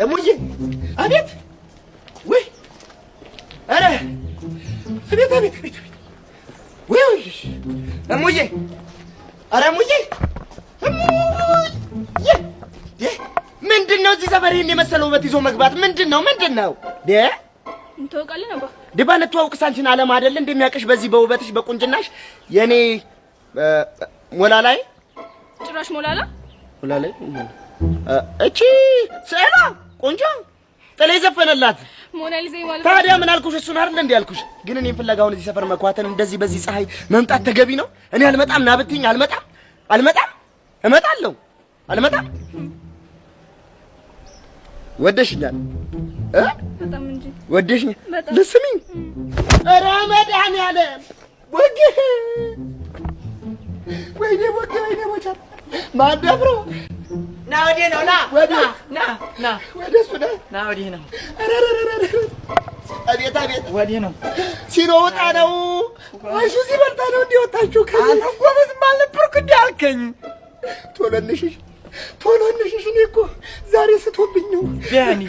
እሙዬ፣ አቤት! ወይ፣ ኧረ አቤት፣ አቤት፣ አቤት! ወይ እሙዬ፣ ኧረ እሙዬ፣ እሙዬ! ምንድን ነው እዚህ ሰፈር ይህን የመሰለ ውበት ይዞ መግባት? ምንድን ነው? ምንድን ነው? እንተዋወቃለን አባ። ድባ እንተዋውቅስ አንቺን ዓለም አይደል እንደሚያውቅሽ በዚህ በውበትሽ በቁንጅናሽ የኔ ሞላላይ። ጭራሽ ሞላላ። ሞላላይ፣ እቺ ስዕሏ ቆንጆ ጥሌ ዘፈነላት። ሞናሊዛ ማለት። ታዲያ ምን አልኩሽ? እሱን አይደል እንዴ ያልኩሽ? ግን እኔን ፍለጋ አሁን እዚህ ሰፈር መኳተን እንደዚህ በዚህ ፀሐይ መምጣት ተገቢ ነው? እኔ አልመጣም ና ብትይኝ አልመጣም፣ አልመጣም፣ እመጣለሁ፣ አልመጣም። ወደሽኛል እ? በጣም እንጂ። ወደሽኛል? በጣም። ልስሚኝ? ኧረ መድኃኒዓለም፣ ወጌ፣ ወይኔ ወጌ፣ ወይኔ ወቻ ማን ደፍሮ። ና ወዲህ ነው፣ ና። ወደ ና ና። ወደ እሱ ና። ና ወዲህ ነው። ኧረ ኧረ ኧረ ኧረ፣ አቤት አቤት! ወዲህ ነው። ሲኖ ውጣ ነው፣ አይሱዚ በልታ ነው እንዲወጣችሁ ከዚህ። አንተ ጎበዝ አልነበርኩ እንዲህ አልከኝ። ቶሎ እንሽሽ፣ ቶሎ እንሽሽ። እኔ እኮ ዛሬ ስቶብኝ ነው። ቢያኒ።